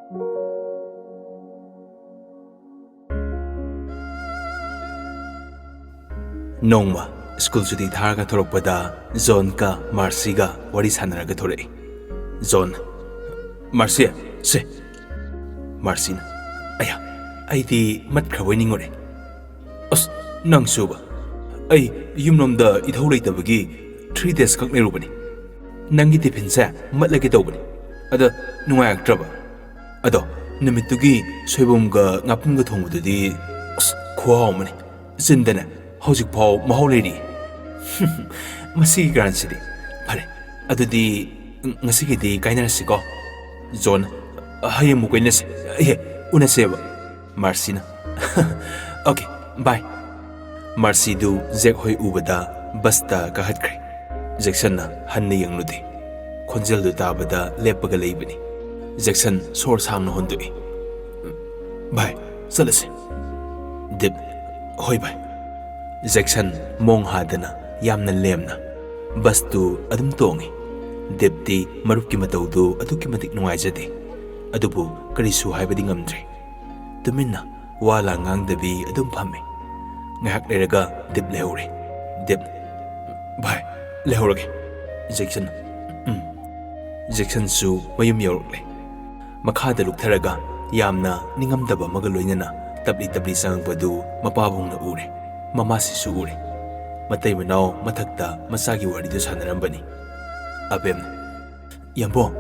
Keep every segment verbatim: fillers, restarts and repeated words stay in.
ꯅꯣꯡꯃ ꯁ꯭ꯀꯨꯜ ꯁꯨꯇꯤ ꯊꯥꯔꯒ ꯊꯣꯔꯛꯄꯗ ꯖꯣꯟꯒ ꯃꯥꯔꯁꯤꯒ ꯋꯥꯔꯤ ꯁꯥꯟꯅꯔꯒ ꯊꯣꯔꯛꯏ꯫ ꯖꯣꯟ, "ꯃꯥꯔꯁꯤ, ꯁꯦ꯫" ꯃꯥꯔꯁꯤꯅ, "ꯑꯌꯥ, ꯑꯩꯗꯤ ꯃꯠꯈ꯭ꯔꯕꯣꯏ ꯅꯤꯡꯉꯨꯔꯦ꯫ ꯑꯁ, ꯅꯪꯁꯨꯕ꯫ ꯑꯩ ꯌꯨꯝꯂꯣꯝꯗ ꯏꯊꯧ ꯂꯩꯇꯕꯒꯤ three days ꯈꯛ ꯂꯩꯔꯨꯕꯅꯤ꯫ ꯅꯪꯒꯤ ꯇꯤꯐꯤꯟꯁꯦ ꯃꯠꯂꯒꯦ ꯇꯧꯕꯅꯤ꯫ ꯑꯗ ꯅꯨꯡꯉꯥꯏꯔꯛꯇ꯭ꯔꯕ꯫ ꯑꯗꯣ ꯅꯨꯃꯤꯠꯇꯨꯒꯤ ꯁꯣꯏꯕꯨꯝꯒ ꯉꯥꯄꯨꯝꯒ ꯊꯣꯡꯕꯗꯨꯗꯤ, ꯑꯁ, ꯈꯨꯍꯥꯎ ꯑꯃꯅꯤ꯫ ꯆꯤꯟꯗꯅꯦ ꯍꯧꯖꯤꯛꯐꯥꯎ ꯃꯍꯥꯎ ꯂꯩꯔꯤ꯫" "ꯃꯁꯤꯒꯤ ꯀꯔꯥꯟꯁꯤꯗꯤ꯫ ꯐꯔꯦ, ꯑꯗꯨꯗꯤ ꯉꯁꯤꯒꯤꯗꯤ ꯀꯥꯏꯅꯔꯁꯤꯀꯣ꯫" ꯖꯣꯟ, "ꯍꯌꯦꯡ ꯑꯃꯨꯛ ꯀꯣꯏꯅꯁꯦ꯫ ꯑꯦ, ꯎꯅꯁꯦꯕ꯫" ꯃꯥꯔꯁꯤꯅ, "ꯑꯣꯀꯦ, ꯕꯥꯏ꯫" ꯃꯥꯔꯁꯤꯗꯨ ꯖꯦꯛ ꯍꯣꯏ ꯎꯕꯗ ꯕꯁꯇ ꯀꯥꯈꯠꯈ꯭ꯔꯦ꯫ ꯖꯦꯛꯁꯟꯅ ꯍꯟꯅ ꯌꯦꯡꯂꯨꯗꯦ꯫ ꯈꯣꯟꯖꯦꯜꯗꯨ ꯇꯥꯕꯗ ꯂꯦꯞꯄꯒ ꯂꯩꯕꯅꯤ꯫ ꯖꯦꯛꯁꯟ ꯁꯣꯔ ꯁꯥꯡꯅ ꯍꯣꯟꯗꯣꯛꯏ꯫ "ꯚꯥꯏ, ꯆꯠꯂꯁꯦ꯫" ꯗꯤꯞ, "ꯍꯣꯏ ꯚꯥꯏ꯫" ꯖꯦꯛꯁꯟ ꯃꯣꯡ ꯍꯥꯗꯅ ꯌꯥꯝꯅ ꯂꯦꯝꯅ ꯕꯁꯇꯨ ꯑꯗꯨꯝ ꯇꯣꯡꯏ꯫ ꯗꯤꯞꯇꯤ ꯃꯔꯨꯞꯀꯤ ꯃꯇꯧꯗꯨ ꯑꯗꯨꯛꯀꯤ ꯃꯇꯤꯛ ꯅꯨꯡꯉꯥꯏꯖꯗꯦ꯫ ꯑꯗꯨꯕꯨ ꯀꯔꯤꯁꯨ ꯍꯥꯏꯕꯗꯤ ꯉꯝꯗ꯭ꯔꯦ꯫ ꯇꯨꯃꯤꯟꯅ ꯋꯥ ꯂꯥꯡ ꯉꯥꯡꯗꯕꯤ ꯑꯗꯨꯝ ꯐꯝꯃꯤ꯫ ꯉꯥꯏꯍꯥꯛ ꯂꯩꯔꯒ ꯗꯤꯞ ꯂꯩꯍꯧꯔꯦ꯫ ꯗꯤꯞ, "ꯚꯥꯏ, ꯂꯩꯍꯧꯔꯒꯦ꯫" ꯖꯦꯛꯁꯟ, "ꯎꯝ꯫" ꯖꯦꯛꯁꯟꯁꯨ ꯃꯌꯨꯝ ꯌꯧꯔꯛꯂꯦ꯫ ꯃꯈꯥꯗ ꯂꯨꯞꯊꯔꯒ ꯌꯥꯝꯅ ꯅꯤꯡꯉꯝꯗꯕ ꯑꯃꯒ ꯂꯣꯏꯅꯅ ꯇꯞꯂꯤ ꯇꯞꯂꯤ ꯆꯪꯉꯛꯄꯗꯨ ꯃꯄꯥꯕꯨꯡꯅ ꯎꯔꯦ꯫ ꯃꯃꯥꯁꯤꯁꯨ ꯎꯔꯦ꯫ ꯃꯇꯩ ꯃꯅꯥꯎ ꯃꯊꯛꯇ ꯃꯆꯥꯒꯤ ꯋꯥꯔꯤꯗꯨ ꯁꯥꯟꯅꯔꯝꯕꯅꯤ꯫ ꯑꯕꯦꯝꯅ, "ꯌꯥꯝꯕꯣ,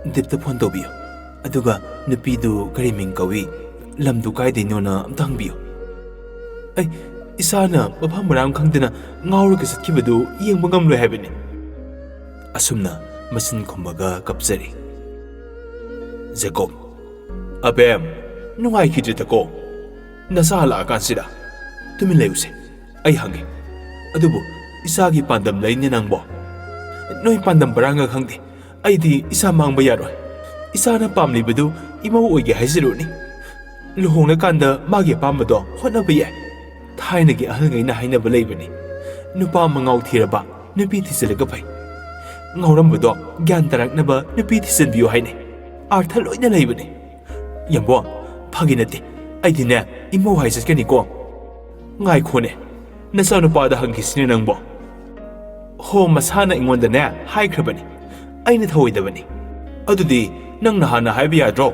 ꯗꯤꯞꯇ ꯐꯣꯟ ꯇꯧꯕꯤꯌꯨ꯫ ꯑꯗꯨꯒ ꯅꯨꯄꯤꯗꯨ ꯀꯔꯤ ꯃꯤꯡ ꯀꯧꯏ, ꯂꯝꯗꯨ ꯀꯥꯏꯗꯩꯅꯣꯅ ꯑꯝꯇ ꯍꯪꯕꯤꯌꯨ꯫ ꯑꯩ ꯏꯁꯥꯅ ꯃꯐꯝ ꯃꯔꯥꯡ ꯈꯪꯗꯅ ꯉꯥꯎꯔꯒ ꯆꯠꯈꯤꯕꯗꯨ ꯌꯦꯡꯕ ꯉꯝꯂꯣꯏ ꯍꯥꯏꯕꯅꯤ꯫" ꯑꯁꯨꯝꯅ ꯃꯆꯤꯟ ꯈꯨꯝꯃꯒ ꯀꯞꯆꯔꯤ꯫ ꯖꯦꯀꯣꯕ, "ꯑꯕꯦꯝ, ꯅꯨꯡꯉꯥꯏꯈꯤꯗ꯭ꯔꯦꯗꯀꯣ꯫ ꯅꯆꯥ ꯍꯜꯂꯛꯑꯀꯥꯟꯁꯤꯗ꯫ ꯇꯨꯃꯤꯟ ꯂꯩꯌꯨꯁꯦ꯫ ꯑꯩ ꯍꯪꯒꯦ꯫ ꯑꯗꯨꯕꯨ ꯏꯆꯥꯒꯤ ꯄꯥꯟꯗꯝ ꯂꯩꯅꯦ ꯅꯪꯕꯣ꯫ ꯅꯣꯏ ꯄꯥꯟꯗꯝ ꯄꯔꯥꯡꯒ ꯈꯪꯗꯦ꯫ ꯑꯩꯗꯤ ꯏꯆꯥ ꯃꯥꯡꯕ ꯌꯥꯔꯣꯏ꯫ ꯏꯆꯥꯅ ꯄꯥꯝꯂꯤꯕꯗꯨ ꯏꯃꯧ ꯑꯣꯏꯒꯦ ꯍꯥꯏꯖꯔꯨꯅꯤ꯫ ꯂꯨꯍꯣꯡꯂꯀꯥꯟꯗ ꯃꯥꯒꯤ ꯑꯄꯥꯝꯕꯗꯣ ꯍꯣꯠꯅꯕ ꯌꯥꯏ꯫ ꯊꯥꯏꯅꯒꯤ ꯑꯍꯜꯉꯩꯅ ꯍꯥꯏꯅꯕ ꯂꯩꯕꯅꯤ, "ꯅꯨꯄꯥ ꯃꯉꯥꯎ ꯊꯤꯔꯕ ꯅꯨꯄꯤ ꯊꯤꯖꯤꯜꯂꯒ ꯐꯩ꯫ ꯉꯥꯎꯔꯝꯕꯗꯣ ꯒ꯭ꯌꯥꯟ ꯇꯥꯔꯛꯅꯕ ꯅꯨꯄꯤ ꯊꯤꯖꯤꯟꯕꯤꯌꯨ" ꯍꯥꯏꯅꯩ꯫ ꯑꯥꯔꯊ ꯂꯣꯏꯅ ꯂꯩꯕꯅꯤ꯫ "ꯌꯥꯝꯕꯣ, ꯐꯥꯒꯤ ꯅꯠꯇꯦ꯫ ꯑꯩꯗꯤꯅꯦ, ꯏꯃꯧ ꯍꯥꯏ ꯆꯠꯀꯅꯤꯀꯣ꯫" "ꯉꯥꯏꯈꯣꯅꯦ, ꯅꯆꯥꯅꯨꯄꯥꯗ ꯍꯪꯈꯤꯁꯤꯅꯦ ꯅꯪꯕꯣ꯫" "ꯍꯣ, ꯃꯁꯥꯅ ꯑꯩꯉꯣꯟꯗꯅꯦ ꯍꯥꯏꯈ꯭ꯔꯕꯅꯤ꯫ ꯑꯩꯅ ꯊꯧꯑꯣꯏꯗꯕꯅꯤ꯫ ꯑꯗꯨꯗꯤ ꯅꯪꯅ ꯍꯥꯟꯅ ꯍꯥꯏꯕ ꯌꯥꯗ꯭ꯔꯣ?"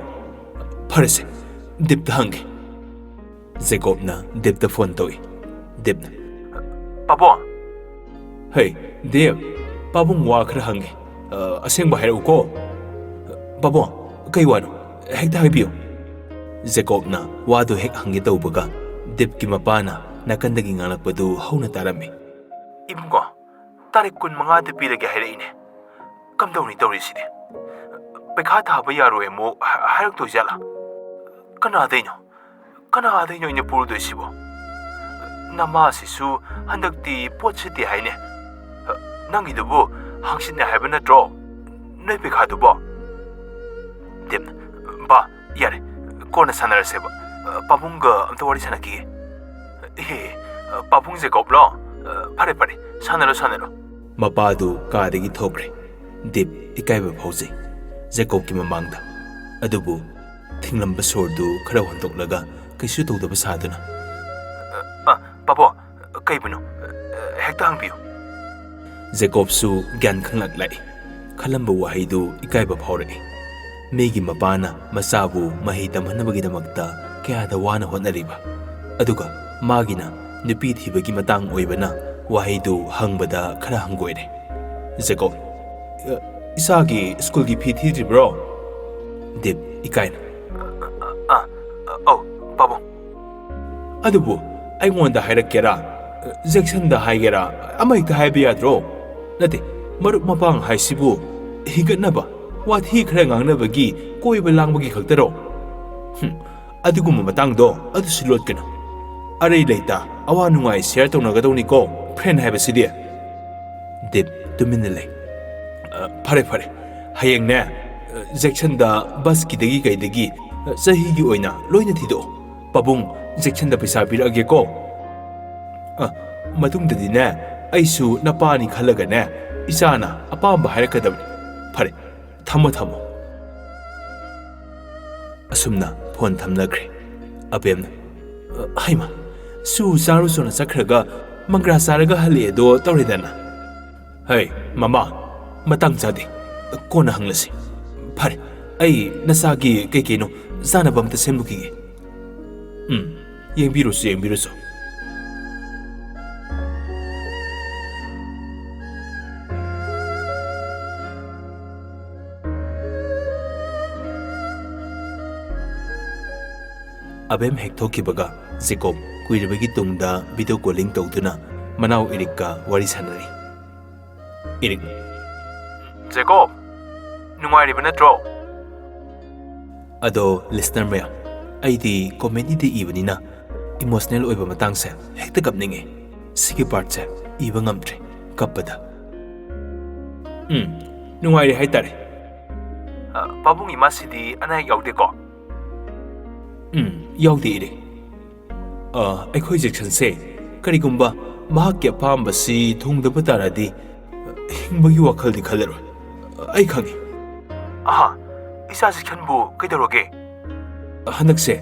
"ꯐꯔꯦꯁꯦ, ꯗꯤꯞꯇ ꯍꯪꯒꯦ꯫" ꯖꯦꯀꯣꯕꯅ ꯗꯤꯞꯇ ꯐꯣꯟ ꯇꯧꯏ꯫ ꯗꯤꯞꯅ, "ꯄꯥꯕꯨꯡ!" "ꯍꯩ, ꯗꯤꯞ, ꯄꯥꯕꯨꯡ ꯋꯥ ꯈꯔ ꯍꯪꯒꯦ꯫ ꯑ, ꯑꯁꯦꯡꯕ ꯍꯥꯏꯔꯛꯎꯀꯣ꯫" "ꯄꯥꯕꯨꯡ, ꯀꯩ ꯋꯥꯅꯣ? ꯍꯦꯛꯇ ꯍꯥꯏꯕꯤꯌꯨ꯫" ꯖꯦꯀꯣꯕꯅ ꯋꯥꯗꯨ ꯍꯦꯛ ꯍꯪꯒꯦ ꯇꯧꯕꯒ, ꯗꯤꯞꯀꯤ ꯃꯄꯥꯅ ꯅꯥꯀꯟꯗꯒꯤ ꯉꯥꯡꯂꯛꯄꯗꯨ ꯍꯧꯅ ꯇꯥꯔꯝꯃꯤ꯫ "ꯏꯕꯨꯡꯉꯣ, ꯇꯥꯔꯤꯛ ꯀꯨꯟꯃꯉꯥꯗ ꯄꯤꯔꯒꯦ ꯍꯥꯏꯔꯛꯏꯅꯦ꯫ ꯀꯝꯗꯧꯅꯤ ꯇꯧꯔꯤꯁꯤꯗꯤ? ꯄꯩꯈꯥ ꯊꯥꯕ ꯌꯥꯔꯣꯏ ꯑꯃꯨꯛ ꯍꯥꯏꯔꯛꯇꯣꯏ ꯖꯥꯠꯂꯥ? ꯀꯅꯥꯗꯩꯅꯣ? ꯀꯅꯥꯗꯩꯅꯣ ꯑꯩꯅ ꯄꯨꯔꯨꯗꯣꯏꯁꯤꯕꯣ? ꯅꯃꯥꯁꯤꯁꯨ ꯍꯟꯗꯛꯇꯤ ꯄꯣꯠ ꯁꯤꯠꯇꯦ ꯍꯥꯏꯅꯦ꯫ ꯅꯪꯒꯤꯗꯨꯕꯨ ꯍꯪꯆꯤꯠꯅꯦ ꯍꯥꯏꯕ ꯅꯠꯇ꯭ꯔꯣ, ꯅꯣꯏ ꯄꯩꯈꯥꯗꯨꯕꯣ?" ꯗꯤꯞꯅ, "ꯕꯥ, ꯌꯥꯔꯦ, ꯀꯣꯟꯅ ꯁꯥꯟꯅꯔꯁꯦꯕ꯫ ꯄꯥꯕꯨꯡꯒ ꯑꯝꯇ ꯋꯥꯔꯤ ꯁꯥꯟꯅꯈꯤꯒꯦ꯫" "ꯏꯍꯦ, ꯄꯥꯕꯨꯡ ꯖꯦꯀꯣꯕꯂꯣ? ꯐꯔꯦ, ꯐꯔꯦ, ꯁꯥꯟꯅꯔꯣ, ꯁꯥꯟꯅꯔꯣ꯫" ꯃꯄꯥꯗꯨ ꯀꯥꯗꯒꯤ ꯊꯣꯛꯈ꯭ꯔꯦ꯫ ꯗꯤꯞ ꯏꯀꯥꯏꯕ ꯐꯥꯎꯖꯩ ꯖꯦꯀꯣꯕꯀꯤ ꯃꯃꯥꯡꯗ꯫ ꯑꯗꯨꯕꯨ ꯊꯤꯡꯂꯝꯕ ꯁꯣꯔꯗꯨ ꯈꯔ ꯍꯣꯟꯗꯣꯛꯂꯒ ꯀꯩꯁꯨ ꯇꯧꯗꯕ ꯁꯥꯗꯨꯅ, "ꯑ, ꯄꯥꯕꯨꯡ, ꯀꯩꯕꯨꯅꯣ? ꯍꯦꯛꯇ ꯍꯪꯕꯤꯌꯨ꯫" ꯖꯦꯀꯣꯕꯁꯨ ꯒ꯭ꯌꯥꯟ ꯈꯪꯂꯛ ꯂꯥꯛꯏ꯫ ꯈꯜꯂꯝꯕ ꯋꯥꯍꯩꯗꯨ ꯏꯀꯥꯏꯕ ꯐꯥꯎꯔꯛꯏ꯫ ꯃꯤꯒꯤ ꯃꯄꯥꯅ ꯃꯆꯥꯕꯨ ꯃꯍꯩ ꯇꯝꯍꯟꯅꯕꯒꯤꯗꯃꯛꯇ ꯀꯌꯥꯗ ꯋꯥꯅ ꯍꯣꯠꯅꯔꯤꯕ, ꯑꯗꯨꯒ ꯃꯥꯒꯤꯅ ꯅꯨꯄꯤ ꯊꯤꯕꯒꯤ ꯃꯇꯥꯡ ꯑꯣꯏꯕꯅ ꯋꯥꯍꯩꯗꯨ ꯍꯪꯕꯗ ꯈꯔ ꯍꯪꯒꯣꯏꯔꯦ꯫ ꯖꯦꯀꯣꯕ, "ꯑ, ꯏꯆꯥꯒꯤ ꯁ꯭ꯀꯨꯜꯒꯤ ꯐꯤ ꯊꯤꯗ꯭ꯔꯤꯕ꯭ꯔꯣ?" ꯗꯤꯞ ꯏꯀꯥꯏꯅ, "ꯑ, ꯑ, ꯑ, ꯑꯧ, ꯄꯥꯕꯨꯡ꯫" "ꯑꯗꯨꯕꯨ ꯑꯩꯉꯣꯟꯗ ꯍꯥꯏꯔꯛꯀꯦꯔꯥ, ꯖꯦꯛꯁꯟꯗ ꯍꯥꯏꯒꯦꯔꯥ, ꯑꯃ ꯍꯦꯛꯇ ꯍꯥꯏꯕ ꯌꯥꯗ꯭ꯔꯣ? ꯅꯠꯇꯦ, ꯃꯔꯨꯞ ꯃꯄꯥꯡ ꯍꯥꯏꯁꯤꯕꯨ ꯍꯤꯒꯠꯅꯕ, ꯋꯥꯊꯤ ꯈꯔ ꯉꯥꯡꯅꯕꯒꯤ, ꯀꯣꯏꯕ ꯂꯥꯡꯕꯒꯤ ꯈꯛꯇꯔꯣ? ꯍꯨꯝ, ꯑꯗꯨꯒꯨꯝꯕ ꯃꯇꯥꯡꯗꯣ ꯑꯗꯨꯁꯨ ꯂꯣꯠꯀꯅꯨ꯫ ꯑꯔꯩ ꯂꯩꯇ ꯑꯋꯥ ꯅꯨꯡꯉꯥꯏ ꯁꯤꯌꯔ ꯇꯧꯅꯒꯗꯧꯅꯤꯀꯣ, ꯐ꯭ꯔꯦꯟ ꯍꯥꯏꯕꯁꯤꯗꯤ꯫" ꯗꯤꯞ ꯇꯨꯃꯤꯟꯅ ꯂꯩ꯫ "ꯑ, ꯐꯔꯦ, ꯐꯔꯦ꯫ ꯍꯌꯦꯡꯅꯦ, ꯑ, ꯖꯦꯛꯁꯟꯗ ꯕꯁꯀꯤꯗꯒꯤ ꯀꯩꯗꯒꯤ, ꯑ, ꯆꯍꯤꯒꯤ ꯑꯣꯏꯅ ꯂꯣꯏꯅ ꯊꯤꯗꯣꯛꯑꯣ꯫ ꯄꯥꯕꯨꯡ, ꯖꯦꯛꯁꯟꯗ ꯄꯩꯁꯥ ꯄꯤꯔꯛꯑꯒꯦꯀꯣ꯫ ꯑ, ꯃꯇꯨꯡꯗꯗꯤꯅꯦ, ꯑꯩꯁꯨ ꯅꯄꯥꯅꯤ ꯈꯜꯂꯒꯅꯦ, ꯏꯆꯥꯅ ꯑꯄꯥꯝꯕ ꯍꯥꯏꯔꯛꯀꯗꯕꯅꯤ꯫ ꯐꯔꯦ, ꯊꯝꯃꯣ, ꯊꯝꯃꯣ꯫" ꯑꯁꯨꯝꯅ ꯐꯣꯟ ꯊꯝꯅꯈ꯭ꯔꯦ꯫ ꯑꯕꯦꯝꯅ, "ꯑ, ꯍꯩꯃ, ꯁꯨ ꯆꯥꯔꯨ ꯆꯣꯅ ꯆꯠꯈ꯭ꯔꯒ ꯃꯪꯒ꯭ꯔꯥ ꯆꯥꯔꯒ ꯍꯜꯂꯛꯑꯦꯗꯣ ꯇꯧꯔꯦꯗꯅ?" "ꯍꯩ, ꯃꯃꯥ, ꯃꯇꯥꯡ ꯆꯥꯗꯦ꯫ ꯀꯣꯟꯅ ꯍꯪꯂꯁꯤ꯫ ꯐꯔꯦ, ꯑꯩ ꯅꯆꯥꯒꯤ ꯀꯩ ꯀꯩꯅꯣ ꯆꯥꯅꯕ ꯑꯝꯇ ꯁꯦꯝꯂꯨꯈꯤꯒꯦ꯫" "ꯎꯝ, ꯌꯦꯡꯕꯤꯔꯨꯆꯣ, ꯌꯦꯡꯕꯤꯔꯨꯆꯣ꯫" ꯑꯕꯦꯝ ꯍꯦꯛ ꯊꯣꯛꯈꯤꯕꯒ ꯖꯦꯀꯣꯕ ꯀꯨꯏꯔꯕꯒꯤ ꯇꯨꯡꯗ ꯚꯤꯗꯤꯑꯣ ꯀꯣꯂꯤꯡ ꯇꯧꯗꯨꯅ ꯃꯅꯥꯎ ꯏꯔꯤꯛꯀ ꯋꯥꯔꯤ ꯁꯥꯟꯅꯔꯤ꯫ ꯏꯔꯤꯛ, "ꯖꯦꯀꯣꯕ, ꯅꯨꯡꯉꯥꯏꯔꯤꯕ ꯅꯠꯇ꯭ꯔꯣ?" ꯑꯗꯣ ꯂꯤꯁꯅꯔ ꯃꯌꯥꯝ, ꯑꯩꯗꯤ ꯀꯣꯃꯦꯗꯤꯗ ꯏꯕꯅꯤꯅ ꯏꯃꯣꯁꯅꯦꯜ ꯑꯣꯏꯕ ꯃꯇꯥꯡꯁꯦ ꯍꯦꯛꯇ ꯀꯞꯅꯤꯡꯉꯦ꯫ ꯁꯤꯒꯤ ꯄꯥꯔꯠꯁꯦ ꯏꯕ ꯉꯝꯗ꯭ꯔꯦ ꯀꯞꯄꯗ꯫ "ꯎꯝ, ꯅꯨꯡꯉꯥꯏꯔꯤ ꯍꯥꯏꯇꯥꯔꯦ꯫" "ꯑ, ꯄꯥꯕꯨꯡ ꯏꯃꯥꯁꯤꯗꯤ ꯑꯅꯥ ꯑꯌꯦꯛ ꯌꯥꯎꯗꯦꯀꯣ?" "ꯎꯝ, ꯌꯥꯎꯗꯦ ꯏꯔꯤꯛ꯫ ꯑ, ꯑꯩꯈꯣꯏ ꯖꯦꯛꯁꯟꯁꯦ ꯀꯔꯤꯒꯨꯝꯕ ꯃꯍꯥꯛꯀꯤ ꯑꯄꯥꯝꯕꯁꯤ ꯊꯨꯡꯗꯕ ꯇꯥꯔꯗꯤ ꯍꯤꯡꯕꯒꯤ ꯋꯥꯈꯜꯗꯤ ꯈꯜꯂꯔꯣꯏ꯫ ꯑꯩ ꯈꯪꯉꯤ꯫" "ꯑꯍꯥ, ꯏꯆꯥ ꯖꯦꯛꯁꯟꯕꯨ ꯀꯩꯗꯧꯔꯒꯦ?" "ꯍꯟꯗꯛꯁꯦ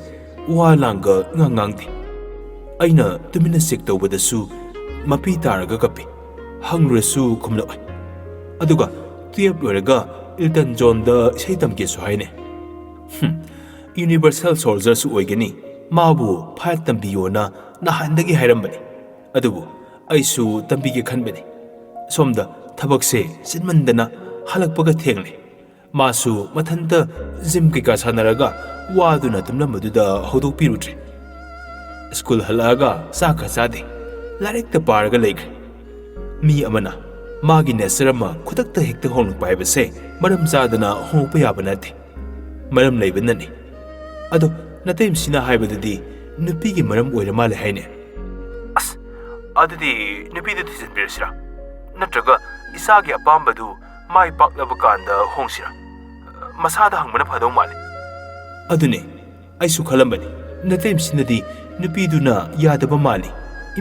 ꯋꯥ ꯂꯥꯡꯒ ꯏꯉꯥꯡ ꯉꯥꯡꯗꯦ꯫ ꯑꯩꯅ ꯇꯨꯃꯤꯟꯅ ꯆꯦꯛ ꯇꯧꯕꯗꯁꯨ ꯃꯄꯤ ꯇꯥꯔꯒ ꯀꯞꯄꯤ꯫ ꯍꯪꯂꯨꯔꯁꯨ ꯈꯨꯝꯂꯛꯑꯣꯏ꯫ ꯑꯗꯨꯒ ꯇꯨꯌꯦꯜꯞ ꯂꯣꯏꯔꯒ ꯏꯜꯇꯟ ꯖꯣꯟꯗ ꯏꯁꯩ ꯇꯝꯒꯦꯁꯨ ꯍꯥꯏꯅꯦ꯫ ꯍꯨꯝ, ꯌꯨꯅꯤꯚꯔꯁꯦꯜ ꯁꯣꯜꯖꯔꯁꯨ ꯑꯣꯏꯒꯅꯤ, ꯃꯥꯕꯨ ꯐꯥꯏꯠ ꯇꯝꯕꯤꯌꯣꯅ ꯅꯍꯥꯟꯗꯒꯤ ꯍꯥꯏꯔꯝꯕꯅꯤ꯫ ꯑꯗꯨꯕꯨ ꯑꯩꯁꯨ ꯇꯝꯕꯤꯒꯦ ꯈꯟꯕꯅꯤ꯫ ꯁꯣꯝꯗ ꯊꯕꯛꯁꯦ ꯆꯤꯟꯃꯟꯗꯅ ꯍꯜꯂꯛꯄꯒ ꯊꯦꯡꯂꯦ꯫ ꯃꯥꯁꯨ ꯃꯊꯟꯇ ꯖꯤꯝ ꯀꯩꯀꯥ ꯁꯥꯟꯅꯔꯒ ꯋꯥꯗꯨꯅ ꯇꯨꯝꯂꯝꯕꯗꯨꯗ ꯍꯧꯗꯣꯛꯄꯤꯔꯨꯗ꯭ꯔꯦ꯫ ꯁ꯭ꯀꯨꯜ ꯍꯜꯂꯛꯑꯒ ꯆꯥꯛ ꯈꯔ ꯆꯥꯗꯦ, ꯂꯥꯏꯔꯤꯛꯇ ꯄꯥꯔꯒ ꯂꯩꯈ꯭ꯔꯦ꯫ ꯃꯤ ꯑꯃꯅ ꯃꯥꯒꯤ ꯅꯦꯆꯔ ꯑꯃ ꯈꯨꯗꯛꯇ ꯍꯦꯛꯇ ꯍꯣꯡꯂꯛꯄ ꯍꯥꯏꯕꯁꯦ ꯃꯔꯝ ꯆꯥꯗꯅ ꯍꯣꯡꯂꯛꯄ ꯌꯥꯕ ꯅꯠꯇꯦ꯫ ꯃꯔꯝ ꯂꯩꯕꯅꯅꯤ꯫ ꯑꯗꯣ ꯅꯇꯩꯃꯁꯤꯅ ꯍꯥꯏꯕꯗꯗꯤ ꯅꯨꯄꯤꯒꯤ ꯃꯔꯝ ꯑꯣꯏꯔ ꯃꯥꯜꯂꯦ ꯍꯥꯏꯅꯦ꯫ ꯑꯁ, ꯑꯗꯨꯗꯤ ꯅꯨꯄꯤꯗꯨ ꯊꯤꯖꯤꯟꯕꯤꯔꯁꯤꯔꯥ? ꯅꯠꯇ꯭ꯔꯒ ꯏꯆꯥꯒꯤ ꯑꯄꯥꯝꯕꯗꯨ ꯃꯥꯏ ꯄꯥꯛꯂꯕ ꯀꯥꯟꯗ ꯍꯣꯡꯁꯤꯔꯥ? ꯃꯁꯥꯗ ꯍꯪꯕꯅ ꯐꯗꯧ ꯃꯥꯜꯂꯤ꯫" "ꯑꯗꯨꯅꯦ, ꯑꯩꯁꯨ ꯈꯜꯂꯝꯕꯅꯤ꯫ ꯅꯇꯩꯃꯁꯤꯅꯗꯤ ꯅꯨꯄꯤꯗꯨꯅ ꯌꯥꯗꯕ ꯃꯥꯜꯂꯤ,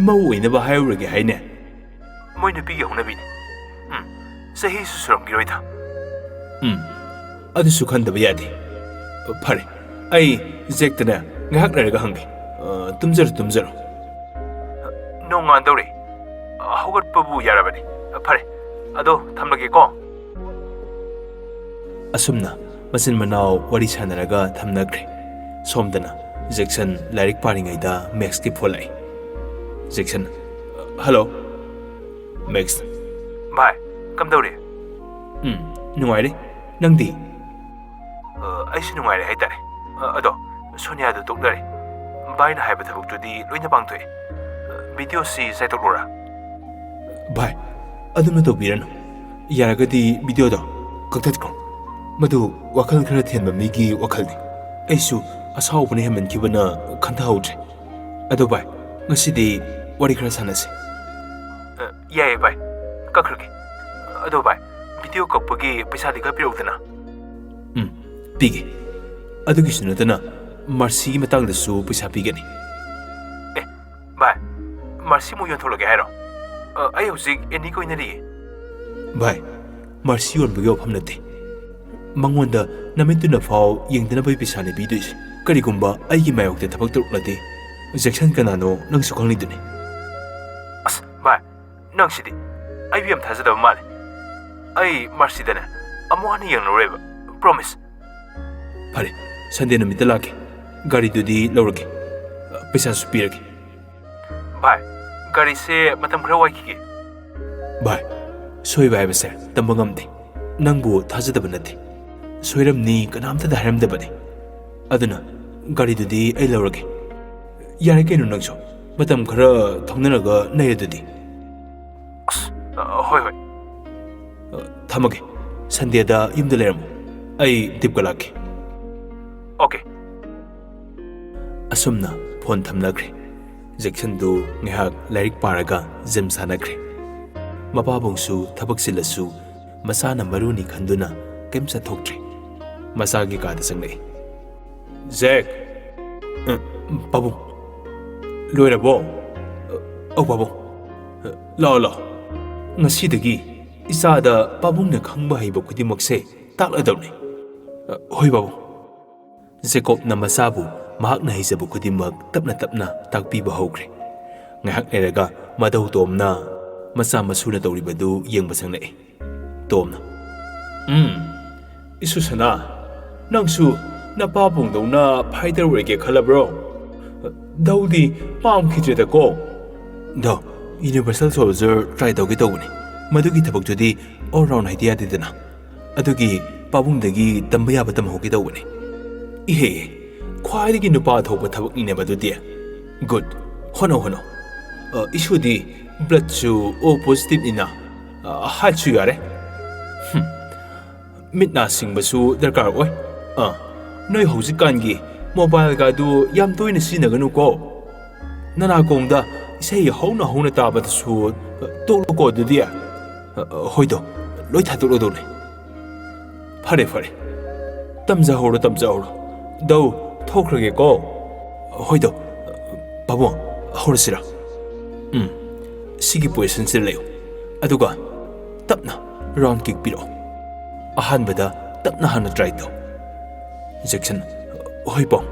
ꯏꯃꯧ ꯑꯣꯏꯅꯕ ꯍꯥꯏꯔꯨꯔꯒꯦ ꯍꯥꯏꯅꯦ꯫" "ꯃꯣꯏ ꯅꯨꯄꯤꯒꯤ ꯍꯧꯅꯕꯤꯅꯤ꯫ ꯎꯝ, ꯆꯍꯤꯁꯨ ꯁꯨꯔꯝꯈꯤꯔꯣꯏꯗ꯫" "ꯎꯝ, ꯑꯗꯨꯁꯨ ꯈꯟꯗꯕ ꯌꯥꯗꯦ꯫ ꯐꯔꯦ, ꯑꯩ ꯖꯦꯛꯇꯅꯦ ꯉꯥꯏꯍꯥꯛ ꯂꯩꯔꯒ ꯍꯪꯒꯦ꯫ ꯑ, ꯇꯨꯝꯖꯔꯣ, ꯇꯨꯝꯖꯔꯣ꯫ ꯅꯣꯡꯉꯥꯟꯗꯧꯔꯦ꯫ ꯑ, ꯍꯧꯒꯠꯄꯕꯨ ꯌꯥꯔꯕꯅꯤ꯫ ꯑ, ꯐꯔꯦ, ꯑꯗꯣ ꯊꯝꯂꯒꯦꯀꯣ꯫ ꯑꯁꯨꯝꯅ ꯃꯆꯤꯟ ꯃꯅꯥꯎ ꯋꯥꯔꯤ ꯁꯥꯟꯅꯔꯒ ꯊꯝꯅꯈ꯭ꯔꯦ꯫ ꯁꯣꯝꯗꯅ ꯖꯦꯛꯁꯟ ꯂꯥꯏꯔꯤꯛ ꯄꯥꯔꯤꯉꯩꯗ ꯃꯦꯛꯁꯀꯤ ꯐꯣꯟ ꯂꯥꯛꯏ꯫ Jackson, "hello, max." "ꯚꯥꯏ, ꯀꯝꯗꯧꯔꯤ?" "ꯎꯝ, ꯅꯨꯡꯉꯥꯏꯔꯤ꯫ ꯅꯪꯗꯤ?" "ꯑ, ꯑꯩꯁꯨ ꯅꯨꯡꯉꯥꯏꯔꯦ ꯍꯥꯏꯇꯥꯔꯦ꯫ ꯑ, ꯑꯗꯣ, ꯁꯣꯅꯤꯌꯥꯗꯨ ꯇꯣꯛꯅꯔꯦ꯫ ꯚꯥꯏꯅ ꯍꯥꯏꯕ ꯊꯕꯛꯇꯨꯗꯤ ꯂꯣꯏꯅ ꯄꯥꯡꯊꯣꯛꯑꯦ꯫ ꯑ, ꯚꯤꯗꯤꯑꯣꯁꯤ ꯆꯥꯏꯊꯣꯛꯂꯨꯔꯥ?" "ꯚꯥꯏ, ꯑꯗꯨꯝꯅ ꯇꯧꯕꯤꯔꯅꯨ꯫ ꯌꯥꯔꯒꯗꯤ ꯚꯤꯗꯤꯑꯣꯗꯣ ꯀꯛꯊꯠꯈ꯭ꯔꯣ꯫ ꯃꯗꯨ ꯋꯥꯈꯜ ꯈꯔ ꯊꯦꯟꯕ ꯃꯤꯒꯤ ꯋꯥꯈꯜꯅꯤ꯫ ꯑꯩꯁꯨ ꯑꯁꯥꯎꯕꯅ ꯍꯦꯟꯃꯟꯈꯤꯕꯅ ꯈꯟꯊꯍꯧꯗ꯭ꯔꯦ꯫ ꯑꯗꯣ ꯚꯥꯏ, ꯉꯁꯤꯗꯤ ꯋꯥꯔꯤ ꯈꯔ ꯁꯥꯟꯅꯁꯤ꯫" "ꯑ, ꯌꯥꯏꯌꯦ ꯚꯥꯏ, ꯀꯛꯈ꯭ꯔꯒꯦ꯫ ꯑꯗꯣ ꯚꯥꯏ, ꯚꯤꯗꯤꯑꯣ ꯀꯛꯄꯒꯤ ꯄꯩꯁꯥꯗꯤ ꯈꯔ ꯄꯤꯔꯛꯎꯗꯅ꯫" "ꯎꯝ, ꯄꯤꯒꯦ꯫ ꯑꯗꯨꯒꯤꯁꯨ ꯅꯠꯇꯅ ꯃꯥꯔꯁꯤꯒꯤ ꯃꯇꯥꯡꯗꯁꯨ ꯄꯩꯁꯥ ꯄꯤꯒꯅꯤ꯫" "ꯑꯦ, ꯚꯥꯏ, ꯃꯥꯔꯁꯤꯃꯨꯛ ꯌꯣꯟꯊꯣꯛꯂꯒꯦ ꯍꯥꯏꯔꯣ? ꯑ, ꯑꯩ ꯍꯧꯖꯤꯛ ꯑꯦꯅꯤ ꯀꯣꯏꯅꯔꯤꯌꯦ꯫" "ꯚꯥꯏ, ꯃꯥꯔꯁꯤ ꯌꯣꯟꯕꯒꯤ ꯋꯥꯐꯝ ꯅꯠꯇꯦ꯫ ꯃꯉꯣꯟꯗ ꯅꯃꯤꯠꯇꯨꯅ ꯐꯥꯎ ꯌꯦꯡꯗꯅꯕꯒꯤ ꯄꯩꯁꯥꯅꯦ ꯄꯤꯗꯣꯏꯁꯦ꯫ ꯀꯔꯤꯒꯨꯝꯕ ꯑꯩꯒꯤ ꯃꯥꯌꯣꯛꯇ ꯊꯕꯛ ꯇꯧꯔꯛꯂꯗꯤ, ꯖꯦꯛꯁꯟ ꯀꯅꯥꯅꯣ ꯅꯪꯁꯨ ꯈꯪꯂꯤꯗꯨꯅꯤ꯫" "ꯑꯁ, ꯚꯥꯏ, ꯅꯪꯁꯤꯗꯤ ꯑꯩꯕꯨ ꯌꯥꯝ ꯊꯥꯖꯗꯕ ꯃꯥꯜꯂꯦ꯫ ꯑꯩ ꯃꯥꯔꯁꯤꯗꯅꯦ ꯑꯃꯨꯛ ꯍꯟꯅ ꯌꯦꯡꯂꯔꯣꯏꯕ, ꯄ꯭ꯔꯣꯃꯤꯁ꯫" "ꯐꯔꯦ, ꯁꯟꯗꯦ ꯅꯨꯃꯤꯠꯇ ꯂꯥꯛꯀꯦ꯫ ꯒꯥꯔꯤꯗꯨꯗꯤ ꯂꯧꯔꯒꯦ, ꯄꯩꯁꯥꯁꯨ ꯄꯤꯔꯒꯦ꯫" "ꯚꯥꯏ, ꯒꯥꯔꯤꯁꯦ ꯃꯇꯝ ꯈꯔ ꯋꯥꯏꯈꯤꯒꯦ꯫" "ꯚꯥꯏ, ꯁꯣꯏꯕ ꯍꯥꯏꯕꯁꯦ ꯇꯝꯕ ꯉꯝꯗꯦ꯫ ꯅꯪꯕꯨ ꯊꯥꯖꯗꯕ ꯅꯠꯇꯦ꯫ ꯁꯣꯏꯔꯝꯅꯤ ꯀꯅꯥꯝꯇꯗ ꯍꯥꯏꯔꯝꯗꯕꯅꯤ꯫ ꯑꯗꯨꯅ ꯒꯥꯔꯤꯗꯨꯗꯤ ꯑꯩ ꯂꯧꯔꯒꯦ꯫ ꯌꯥꯔꯦ ꯀꯩꯅꯣ ꯅꯪꯁꯨ, ꯃꯇꯝ ꯈꯔ ꯊꯧꯅꯔꯒ ꯅꯩꯔꯗꯨꯗꯤ꯫" "ꯑꯁ, ꯑ, ꯍꯣꯏ, ꯍꯣꯏ꯫" "ꯑ, ꯊꯝꯃꯒꯦ꯫ ꯁꯟꯗꯦꯗ ꯌꯨꯝꯗ ꯂꯩꯔꯝꯃꯨ꯫ ꯑꯩ ꯗꯤꯞꯀ ꯂꯥꯛꯀꯦ꯫" "ꯑꯣꯀꯦ꯫" ꯑꯁꯨꯝꯅ ꯐꯣꯟ ꯊꯝꯅꯈ꯭ꯔꯦ꯫ ꯖꯦꯛꯁꯟꯗꯨ ꯉꯥꯏꯍꯥꯛ ꯂꯥꯏꯔꯤꯛ ꯄꯥꯔꯒ ꯖꯤꯝ ꯁꯥꯟꯅꯈ꯭ꯔꯦ꯫ ꯃꯄꯥꯕꯨꯡꯁꯨ ꯊꯕꯛ ꯆꯤꯜꯂꯁꯨ ꯃꯆꯥꯅ ꯃꯔꯨꯅꯤ ꯈꯟꯗꯨꯅ ꯀꯔꯤꯝ ꯆꯠꯊꯣꯛꯇ꯭ꯔꯦ꯫ ꯃꯆꯥꯒꯤ ꯀꯥꯗ ꯆꯪꯂꯛꯏ꯫ "ꯖꯦꯛ!" "ꯑ, ꯄꯥꯕꯨꯡ꯫ ꯂꯣꯏꯔꯕꯣ?" "ꯑꯧ, ꯄꯥꯕꯨꯡ꯫ ꯂꯥꯛꯑꯣ, ꯂꯥꯛꯑꯣ꯫ ꯉꯁꯤꯗꯒꯤ ꯏꯆꯥꯗ ꯄꯥꯕꯨꯡꯅ ꯈꯪꯕ ꯍꯩꯕ ꯈꯨꯗꯤꯡꯃꯛꯁꯦ ꯇꯥꯛꯂꯗꯧꯅꯤ꯫" "ꯍꯣꯏ, ꯄꯥꯕꯨꯡ꯫" ꯖꯦꯀꯣꯕꯅ ꯃꯆꯥꯕꯨ ꯃꯍꯥꯛꯅ ꯍꯩꯖꯕ ꯈꯨꯗꯤꯡꯃꯛ ꯇꯞꯅ ꯇꯞꯅ ꯇꯥꯛꯄꯤꯕ ꯍꯧꯈ꯭ꯔꯦ꯫ ꯉꯥꯏꯍꯥꯛ ꯂꯩꯔꯒ ꯃꯙꯧ ꯇꯣꯝꯅ ꯃꯆꯥ ꯃꯁꯨꯅ ꯇꯧꯔꯤꯕꯗꯨ ꯌꯦꯡꯕ ꯆꯪꯂꯛꯏ꯫ ꯇꯣꯝꯅ, "ꯎꯝ, ꯏꯁꯨ ꯁꯅꯥ, ꯅꯪꯁꯨ ꯅꯄꯥꯕꯨꯡꯗꯧꯅ ꯐꯥꯏꯇꯔ ꯑꯣꯏꯒꯦ ꯈꯜꯂꯕ꯭ꯔꯣ? ꯙꯧꯗꯤ ꯄꯥꯝꯈꯤꯗ꯭ꯔꯦꯗꯀꯣ꯫" "ꯙꯧ, ꯌꯨꯅꯤꯚꯔꯁꯦꯜ ꯁꯣꯜꯖꯔ ꯇ꯭ꯔꯥꯏ ꯇꯧꯒꯦ ꯇꯧꯕꯅꯤ꯫ ꯃꯗꯨꯒꯤ ꯊꯕꯛꯇꯨꯗꯤ ꯑꯣꯜ ꯔꯥꯎꯟ ꯍꯩꯇ ꯌꯥꯗꯦꯗꯅ꯫ ꯑꯗꯨꯒꯤ ꯄꯥꯕꯨꯡꯗꯒꯤ ꯇꯝꯕ ꯌꯥꯕ ꯇꯝꯍꯧꯒꯦ ꯇꯧꯕꯅꯤ꯫" "ꯏꯍꯦ, ꯈ꯭ꯋꯥꯏꯗꯒꯤ ꯅꯨꯄꯥ ꯊꯣꯛꯄ ꯊꯕꯛꯅꯤꯅꯦ ꯃꯗꯨꯗꯤ꯫ ꯒꯨꯗ, ꯍꯣꯠꯅꯧ, ꯍꯣꯠꯅꯧ꯫ ꯑ, ꯏꯁꯨꯗꯤ ꯕ꯭ꯂꯗꯁꯨ ꯑꯣ ꯄꯣꯖꯤꯇꯤꯚꯅꯤꯅ, ꯑ, ꯍꯥꯏꯠꯁꯨ ꯌꯥꯔꯦ꯫" "ꯍꯨꯝ, ꯃꯤꯠ ꯅꯥ ꯁꯤꯡꯕꯁꯨ ꯗꯔꯀꯥꯔ ꯑꯣꯏ꯫ ꯑ, ꯅꯣꯏ ꯍꯧꯖꯤꯛꯀꯥꯟꯒꯤ ꯃꯣꯕꯥꯏꯜꯒꯗꯨ ꯌꯥꯝ ꯇꯣꯏꯅ ꯁꯤꯖꯤꯟꯅꯒꯅꯨꯀꯣ꯫ ꯅꯅꯥꯀꯣꯡꯗ ꯏꯁꯩ ꯍꯧꯅ ꯍꯧꯅ ꯇꯥꯕꯗꯁꯨ ꯇꯣꯛꯂꯣꯀꯣ ꯑꯗꯨꯗꯤ꯫" "ꯑ, ꯍꯣꯏꯗꯣ, ꯂꯣꯏ ꯊꯥꯗꯣꯛꯂꯗꯧꯅꯦ꯫" "ꯐꯔꯦ, ꯐꯔꯦ꯫ ꯇꯝꯖꯍꯧꯔꯣ, ꯇꯝꯖꯍꯧꯔꯣ꯫ ꯙꯧ, ꯊꯣꯛꯈ꯭ꯔꯒꯦꯀꯣ꯫" "ꯍꯣꯏꯗꯣ, ꯄꯥꯕꯨꯡ, ꯍꯧꯔꯁꯤꯔꯥ?" "ꯎꯝ, ꯁꯤꯒꯤ ꯄꯣꯖꯤꯁꯟꯁꯤꯗ ꯂꯩꯌꯨ꯫ ꯑꯗꯨꯒ ꯇꯞꯅ ꯔꯥꯎꯟ ꯀꯤꯛ ꯄꯤꯔꯛꯑꯣ꯫ ꯑꯍꯥꯟꯕꯗ ꯇꯞꯅ ꯍꯥꯟꯅ ꯇ꯭ꯔꯥꯏ ꯇꯧ꯫" ꯖꯦꯛꯁꯟ, "ꯍꯣꯏ ꯄꯥꯎ꯫"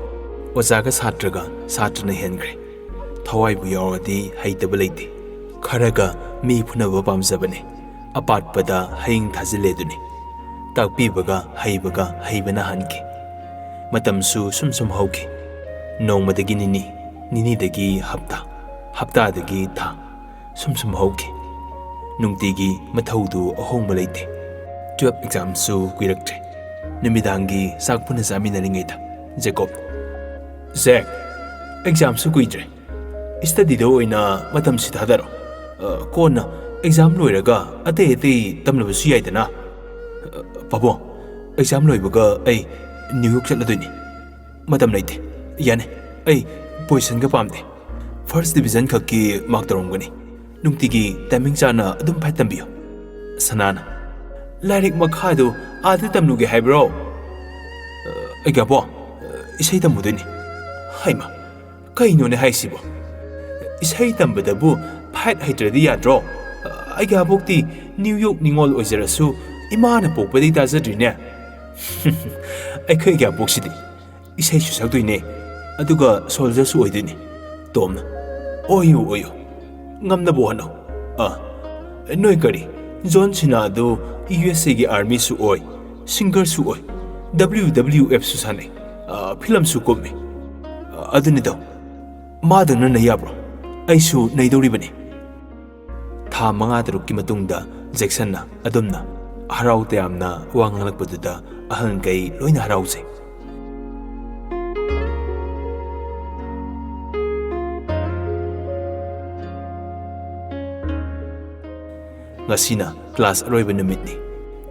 ꯑꯣꯖꯥꯒ ꯁꯥꯇ꯭ꯔꯒ ꯁꯥꯇ꯭ꯔꯅ ꯍꯦꯟꯈ꯭ꯔꯦ꯫ ꯊꯋꯥꯏꯕꯨ ꯌꯥꯎꯔꯗꯤ ꯍꯩꯇꯕ ꯂꯩꯇꯦ꯫ ꯈꯔꯒ ꯃꯤ ꯐꯨꯅꯕ ꯄꯥꯝꯖꯕꯅꯦ꯫ ꯑꯄꯥꯠꯄꯗ ꯍꯌꯤꯡ ꯊꯥꯖꯤꯜꯂꯦ ꯑꯗꯨꯅꯤ꯫ ꯇꯥꯛꯄꯤꯕꯒ ꯍꯩꯕꯒ ꯍꯩꯕꯅ ꯍꯥꯟꯈꯤ꯫ ꯃꯇꯝꯁꯨ ꯁꯨꯝ ꯁꯨꯝ ꯍꯧꯈꯤ꯫ ꯅꯣꯡꯃꯗꯒꯤ ꯅꯤꯅꯤ, ꯅꯤꯅꯤꯗꯒꯤ ꯍꯞꯇꯥ, ꯍꯞꯇꯥꯗꯒꯤ ꯊꯥ, ꯁꯨꯝ ꯁꯨꯝ ꯍꯧꯈꯤ꯫ ꯅꯨꯡꯇꯤꯒꯤ ꯃꯊꯧꯗꯨ ꯑꯍꯣꯡꯕ ꯂꯩꯇꯦ꯫ ꯇꯨꯌꯦꯜꯐ ꯑꯦꯛꯖꯥꯝꯁꯨ ꯀꯨꯏꯔꯛꯇ꯭ꯔꯦ꯫ ꯅꯨꯃꯤꯗꯥꯡꯒꯤ ꯆꯥꯛ ꯄꯨꯟꯅ ꯆꯥꯃꯤꯟꯅꯔꯤꯉꯩꯗ ꯖꯦꯀꯣꯕ, "ꯖꯦꯛ, ꯑꯦꯛꯖꯥꯝꯁꯨ ꯀꯨꯏꯗ꯭ꯔꯦ꯫ ꯁ꯭ꯇꯗꯤꯗ ꯑꯣꯏꯅ ꯃꯇꯝꯁꯤ ꯊꯥꯗꯔꯣ꯫ ꯑ, ꯀꯣꯟꯅ ꯑꯦꯛꯖꯥꯝ ꯂꯣꯏꯔꯒ ꯑꯇꯩ ꯑꯇꯩ ꯇꯝꯂꯕꯁꯨ ꯌꯥꯏꯗꯅ꯫" "ꯑ, ꯄꯥꯕꯨꯡ, ꯑꯦꯛꯖꯥꯝ ꯂꯣꯏꯕꯒ ꯑꯩ ꯅ꯭ꯌꯨ ꯌꯣꯔꯛ ꯆꯠꯂꯗꯣꯏꯅꯤ꯫ ꯃꯇꯝ ꯂꯩꯇꯦ꯫ ꯌꯥꯅꯤ, ꯑꯩ ꯄꯣꯖꯤꯁꯟꯒ ꯄꯥꯝꯗꯦ꯫ ꯐꯥꯔꯁ ꯗꯤꯕꯤꯖꯟ ꯈꯛꯀꯤ ꯃꯥꯔꯛ ꯇꯧꯔꯝꯒꯅꯤ꯫ ꯅꯨꯡꯇꯤꯒꯤ ꯇꯥꯏꯃꯤꯡ ꯆꯥꯅ ꯑꯗꯨꯝ ꯐꯥꯏꯠ ꯇꯝꯕꯤꯌꯨ꯫" ꯁꯅꯥꯅ, "ꯂꯥꯏꯔꯤꯛ ꯃꯈꯥꯗꯨ ꯑꯥꯗ ꯇꯝꯂꯨꯒꯦ ꯍꯥꯏꯕ꯭ꯔꯣ?" "ꯑ, ꯑꯩꯒꯤ ꯑꯕꯣꯛ, ꯑ, ꯏꯁꯩ ꯇꯝꯃꯨꯗꯣꯏꯅꯤ꯫" "ꯍꯩꯃ, ꯀꯩꯅꯣꯅꯦ ꯍꯥꯏꯁꯤꯕꯣ? ꯏꯁꯩ ꯇꯝꯕꯗꯕꯨ ꯐꯥꯏꯠ ꯍꯩꯇ꯭ꯔꯗꯤ ꯌꯥꯗ꯭ꯔꯣ? ꯑ, ꯑꯩꯒꯤ ꯑꯕꯣꯛꯇꯤ ꯅ꯭ꯌꯨ ꯌꯣꯔꯛ ꯅꯤꯉꯣꯜ ꯑꯣꯏꯖꯔꯁꯨ ꯏꯃꯥꯅ ꯄꯣꯛꯄꯗꯩ ꯇꯥꯖꯗ꯭ꯔꯤꯅꯦ꯫" "ꯑꯩꯈꯣꯏꯒꯤ ꯑꯕꯣꯛꯁꯤꯗꯤ ꯏꯁꯩꯁꯨ ꯁꯛꯇꯣꯏꯅꯦ, ꯑꯗꯨꯒ ꯁꯣꯜꯖꯔꯁꯨ ꯑꯣꯏꯗꯣꯏꯅꯦ꯫ ꯇꯣꯝꯅ, "ꯑꯣꯏꯌꯨ, ꯑꯣꯏꯌꯨ, ꯉꯝꯅꯕ ꯍꯣꯠꯅꯧ꯫ ꯑꯥ, ꯅꯣꯏ ꯀꯔꯤ, ꯖꯣꯟ ꯁꯤꯅꯥꯗꯨ ꯌꯨ ꯑꯦꯁ ꯑꯦꯒꯤ ꯑꯥꯔꯃꯤꯁꯨ ꯑꯣꯏ, ꯁꯤꯡꯒꯔꯁꯨ ꯑꯣꯏ, ꯗꯕ꯭ꯂꯤꯎ ꯗꯕ꯭ꯂꯤꯎ ꯑꯦꯐꯁꯨ ꯁꯥꯟꯅꯩ, ꯑꯥ, ꯐꯤꯂꯝꯁꯨ ꯀꯨꯝꯃꯤ꯫ ꯑꯥ, ꯑꯗꯨꯅꯤꯗꯣ, ꯃꯥꯗꯪꯅ ꯅꯩ ꯌꯥꯕ꯭ꯔꯣ? ꯑꯩꯁꯨ ꯅꯩꯗꯧꯔꯤꯕꯅꯤ꯫" ꯊꯥ ꯃꯉꯥ ꯇꯔꯨꯛꯀꯤ ꯃꯇꯨꯡꯗ ꯖꯦꯛꯁꯟꯅ ꯑꯗꯨꯝꯅ ꯍꯔꯥꯎ ꯇꯌꯥꯝꯅ ꯋꯥ ꯉꯥꯡꯂꯛꯄꯗꯨꯗ ꯑꯍꯜꯈꯩ ꯂꯣꯏꯅ ꯍꯔꯥꯎꯖꯩ꯫ ꯉꯁꯤꯅ ꯀ꯭ꯂꯥꯁ ꯑꯔꯣꯏꯕ ꯅꯨꯃꯤꯠꯅꯤ꯫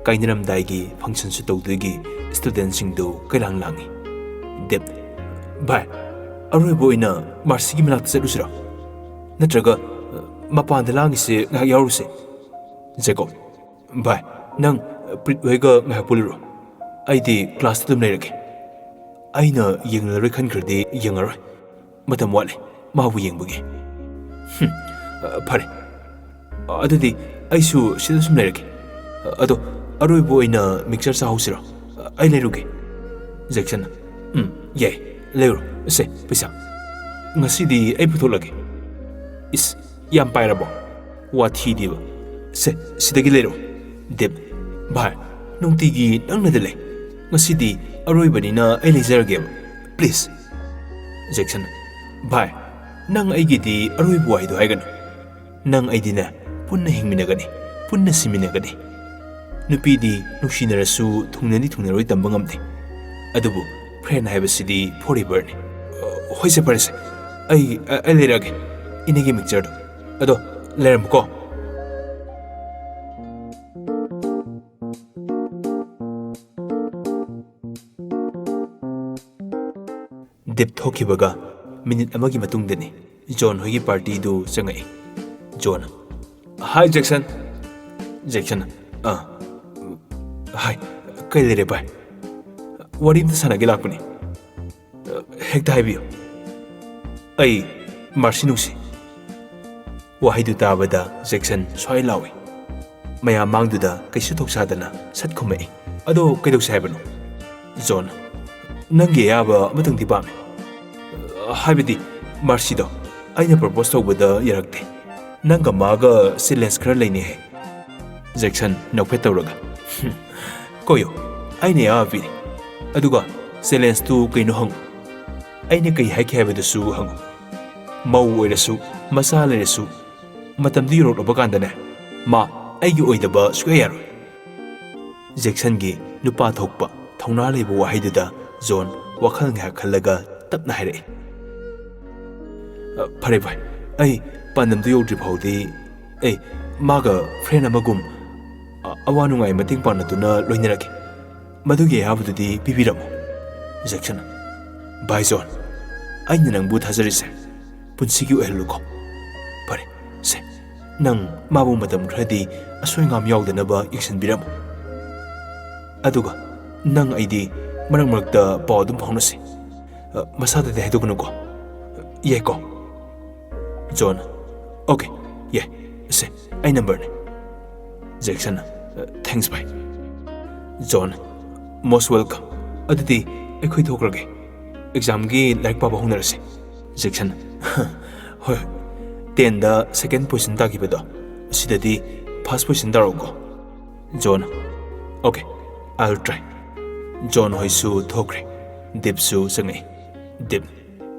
ꯀꯥꯏꯅꯔꯝꯗꯥꯏꯒꯤ ꯐꯪꯁꯟꯁꯨ ꯇꯧꯗꯣꯏꯒꯤ ꯁ꯭ꯇꯨꯗꯦꯟꯠꯁꯤꯡꯗꯨ ꯀꯩꯔꯥꯡ ꯂꯥꯡꯏ꯫ ꯗꯦꯕ, "ꯚꯥꯏ, ꯑꯔꯣꯏꯕ ꯑꯣꯏꯅ ꯃꯥꯔꯁꯤꯒꯤ ꯃꯅꯥꯛꯇ ꯆꯠꯂꯨꯁꯤꯔꯣ? ꯅꯠꯇ꯭ꯔꯒ, ꯑ, ꯃꯄꯥꯟꯗ ꯂꯥꯡꯉꯤꯁꯦ ꯉꯥꯏꯍꯥꯛ ꯌꯥꯎꯔꯨꯁꯦ?" ꯖꯦꯀꯣꯕ, "ꯚꯥꯏ, ꯅꯪ ꯄ꯭ꯔꯤꯠ ꯍꯣꯏꯒ ꯉꯥꯏꯍꯥꯛ ꯄꯨꯜꯂꯨꯔꯣ꯫ ꯑꯩꯗꯤ ꯀ꯭ꯂꯥꯁꯇ ꯑꯗꯨꯝ ꯂꯩꯔꯒꯦ꯫ ꯑꯩꯅ ꯌꯦꯡꯂꯔꯣꯏ ꯈꯟꯈ꯭ꯔꯗꯤ ꯌꯦꯡꯉꯔꯣꯏ꯫ ꯃꯇꯝ ꯋꯥꯠꯂꯤ ꯃꯥꯕꯨ ꯌꯦꯡꯕꯒꯤ꯫" "ꯍꯨꯝ, ꯐꯔꯦ꯫ ꯑꯗꯨꯗꯤ ꯑꯩꯁꯨ ꯁꯤꯗ ꯁꯨꯝ ꯂꯩꯔꯒꯦ꯫ ꯑꯗꯣ ꯑꯔꯣꯏꯕ ꯑꯣꯏꯅ ꯃꯤꯛꯆꯔ ꯆꯥꯍꯧꯁꯤꯔꯣ? ꯑꯩ ꯂꯩꯔꯨꯒꯦ꯫" ꯖꯦꯛꯁꯟꯅ, "ꯎꯝ, ꯌꯥꯏ, ꯂꯩꯔꯨꯔꯣ꯫ ꯁꯦ, ꯄꯩꯁꯥ꯫ ꯉꯁꯤꯗꯤ ꯑꯩ ꯄꯨꯊꯣꯛꯂꯒꯦ꯫" "ꯏꯁ, ꯌꯥꯝ ꯄꯥꯏꯔꯕꯣ? ꯋꯥꯊꯤꯗꯤꯕ꯫ ꯁꯦ, ꯁꯤꯗꯒꯤ ꯂꯩꯔꯣ꯫" ꯗꯦꯕ, "ꯚꯥꯏ, ꯅꯨꯡꯇꯤꯒꯤ ꯅꯪꯅꯗ ꯂꯩ꯫ ꯉꯁꯤꯗꯤ ꯑꯔꯣꯏꯕꯅꯤꯅ ꯑꯩ ꯂꯩꯖꯔꯒꯦꯕ꯫ ꯄ꯭ꯂꯤꯖ꯫" ꯖꯦꯛꯁꯟ, "ꯚꯥꯏ, ꯅꯪ ꯑꯩꯒꯤꯗꯤ ꯑꯔꯣꯏꯕ ꯋꯥꯍꯩꯗꯣ ꯍꯥꯏꯒꯅꯨ꯫ ꯅꯪ ꯑꯩꯗꯤꯅꯦ, ꯄꯨꯟꯅ ꯍꯤꯡꯃꯤꯟꯅꯒꯅꯤ, ꯄꯨꯟꯅ ꯁꯤꯃꯤꯟꯅꯒꯅꯤ꯫ ꯅꯨꯄꯤꯗꯤ ꯅꯨꯡꯁꯤꯅꯔꯁꯨ ꯊꯨꯡꯅꯅꯤ ꯊꯨꯡꯅꯔꯣꯏ ꯇꯝꯕ ꯉꯝꯗꯦ꯫ ꯑꯗꯨꯕꯨ ꯐ꯭ꯔꯦꯟ ꯍꯥꯏꯕꯁꯤꯗꯤ ꯐꯣꯔ ꯑꯦꯚꯔꯅꯤ꯫" "ꯍꯣꯏꯁꯦ, ꯐꯔꯦꯁꯦ꯫ ꯑꯩ, ꯑꯩ ꯂꯩꯔꯛꯑꯒꯦ꯫ ꯏꯅꯦꯒꯤ ꯃꯤꯛꯆꯔꯗꯣ꯫ ꯑꯗꯣ ꯂꯩꯔꯝꯃꯨꯀꯣ꯫" ꯗꯦꯕ ꯊꯣꯛꯈꯤꯕꯒ ꯃꯤꯅꯤꯠ ꯑꯃꯒꯤ ꯃꯇꯨꯡꯗꯅꯤ ꯖꯣꯟ ꯍꯣꯏꯒꯤ ꯄꯥꯔꯇꯤꯗꯨ ꯆꯪꯉꯛꯏ꯫ ꯖꯣꯟ, "ꯍꯥꯏ, ꯖꯦꯛꯁꯟ꯫" ꯖꯦꯛꯁꯟ, "ꯑꯥ, ꯍꯥꯏ, ꯀꯩ ꯂꯩꯔꯦ ꯚꯥꯏ?" "ꯋꯥꯔꯤ ꯑꯝꯇ ꯁꯥꯟꯅꯒꯦ ꯂꯥꯛꯄꯅꯤ꯫" "ꯍꯦꯛꯇ ꯍꯥꯏꯕꯤꯌꯨ꯫" "ꯑꯩ ꯃꯥꯔꯁꯤ ꯅꯨꯡꯁꯤ꯫" ꯋꯥꯍꯩꯗꯨ ꯇꯥꯕꯗ ꯖꯦꯛꯁꯟ ꯁ꯭ꯋꯥꯏ ꯂꯥꯎꯏ꯫ ꯃꯌꯥꯝ ꯃꯥꯡꯗꯨꯗ ꯀꯩꯁꯨ ꯊꯧꯁꯥꯗꯅ ꯁꯠ ꯈꯨꯝꯃꯛꯏ꯫ "ꯑꯗꯣ ꯀꯩꯗꯧꯁꯦ ꯍꯥꯏꯕꯅꯣ?" ꯖꯣꯟ, ꯅꯪꯒꯤ ꯑꯌꯥꯕ ꯑꯃꯇꯪꯗꯤ ꯄꯥꯝꯃꯤ꯫ ꯍꯥꯏꯕꯗꯤ, ꯃꯥꯔꯁꯤꯗꯣ ꯑꯩꯅ ꯄ꯭ꯔꯣꯄꯣꯁ ꯇꯧꯕꯗ ꯌꯥꯔꯛꯇꯦ꯫ ꯅꯪꯒ ꯃꯥꯒ ꯆꯦꯂꯦꯟꯖ ꯈꯔ ꯂꯩꯅꯩ ꯍꯥꯏ꯫ ꯖꯦꯛꯁꯟ ꯅꯣꯛꯐꯦꯠ ꯇꯧꯔꯒ, "ꯍꯨꯝ, ꯀꯣꯌꯣ, ꯑꯩꯅ ꯑꯌꯥꯕ ꯄꯤꯔꯤ꯫ ꯑꯗꯨꯒ ꯆꯦꯂꯦꯟꯖꯇꯨ ꯀꯩꯅꯣ ꯍꯪꯉꯨ꯫ ꯑꯩꯅ ꯀꯩ ꯍꯥꯏꯈꯤ ꯍꯥꯏꯕꯗꯨꯁꯨ ꯍꯪꯉꯨ꯫ ꯃꯧ ꯑꯣꯏꯔꯁꯨ, ꯃꯆꯥ ꯂꯩꯔꯁꯨ, ꯃꯇꯝꯗꯨ ꯌꯧꯔꯛꯂꯕ ꯀꯥꯟꯗꯅꯦ, ꯃꯥ ꯑꯩꯒꯤ ꯑꯣꯏꯗꯕ ꯁꯨꯛꯌꯥ ꯌꯥꯔꯣꯏ꯫" ꯖꯦꯛꯁꯟꯒꯤ ꯅꯨꯄꯥ ꯊꯣꯛꯄ, ꯊꯧꯅꯥ ꯂꯩꯕ ꯋꯥꯍꯩꯗꯨꯗ ꯖꯣꯟ ꯋꯥꯈꯜ ꯉꯥꯏꯍꯥꯛ ꯈꯜꯂꯒ ꯇꯞꯅ ꯍꯥꯏꯔꯛꯏ, "ꯑ, ꯐꯔꯦ ꯚꯥꯏ, ꯑꯩ ꯄꯥꯟꯗꯝꯗꯨ ꯌꯧꯗ꯭ꯔꯤ ꯐꯥꯎꯗꯤ ꯑꯩ ꯃꯥꯒ ꯐ꯭ꯔꯦꯟ ꯑꯃꯒꯨꯝ ꯑ-, ꯑꯋꯥ ꯅꯨꯡꯉꯥꯏ ꯃꯇꯦꯡ ꯄꯥꯡꯅꯗꯨꯅ ꯂꯣꯏꯅꯔꯛꯀꯦ꯫ ꯃꯗꯨꯒꯤ ꯑꯌꯥꯕꯗꯨꯗꯤ ꯄꯤꯕꯤꯔꯝꯃꯣ꯫" ꯖꯦꯛꯁꯟ, "ꯚꯥꯏ ꯖꯣꯟ, ꯑꯩꯅ ꯅꯪꯕꯨ ꯊꯥꯖꯔꯤꯁꯦ ꯄꯨꯟꯁꯤꯒꯤ ꯑꯣꯏꯍꯜꯂꯨꯀꯣ꯫ ꯐꯔꯦ, ꯁꯦ, ꯅꯪ ꯃꯥꯕꯨ ꯃꯇꯝ ꯈꯔꯗꯤ ꯑꯁꯣꯏ ꯑꯉꯥꯝ ꯌꯥꯎꯗꯅꯕ ꯌꯦꯡꯁꯤꯟꯕꯤꯔꯝꯃꯨ꯫ ꯑꯗꯨꯒ ꯅꯪ ꯑꯩꯗꯤ ꯃꯔꯛ ꯃꯔꯛꯇ ꯄꯥꯎ ꯑꯗꯨꯝ ꯐꯥꯎꯅꯁꯤ꯫ ꯑ, ꯃꯁꯥꯗꯗꯤ ꯍꯥꯏꯗꯣꯛꯀꯅꯨꯀꯣ꯫ ꯌꯥꯏꯀꯣ?" ꯖꯣꯟ, "ꯑꯣꯀꯦ, ꯌꯥꯏ꯫ ꯁꯦ, ꯑꯩ ꯅꯝꯕꯔꯅꯦ꯫" ꯖꯦꯛꯁꯟ, "ꯑ, ꯊꯦꯡꯛꯁ ꯚꯥꯏ꯫" John, "most welcome. ꯑꯗꯨꯗꯤ ꯑꯩꯈꯣꯏ ꯊꯣꯛꯈ꯭ꯔꯒꯦ꯫ ꯑꯦꯛꯖꯥꯝꯒꯤ ꯂꯥꯏꯔꯤꯛ ꯄꯥꯕ ꯍꯧꯅꯔꯁꯦ꯫" ꯖꯦꯛꯁꯟ, "ꯍꯣꯏ, ꯍꯣꯏ꯫ ꯇꯦꯟꯗ ꯁꯦꯀꯦꯟ ꯄꯣꯖꯤꯁꯟ ꯇꯥꯈꯤꯕꯗꯣ, ꯁꯤꯗꯗꯤ ꯐꯥꯔꯁ ꯄꯣꯖꯤꯁꯟ ꯇꯥꯔꯛꯎꯀꯣ꯫" John, "okay, I'll try꯫" John ꯍꯣꯏꯁꯨ ꯊꯣꯛꯈ꯭ꯔꯦ꯫ ꯗꯤꯞꯁꯨ ꯆꯪꯉꯛꯏ꯫ ꯗꯤꯞ,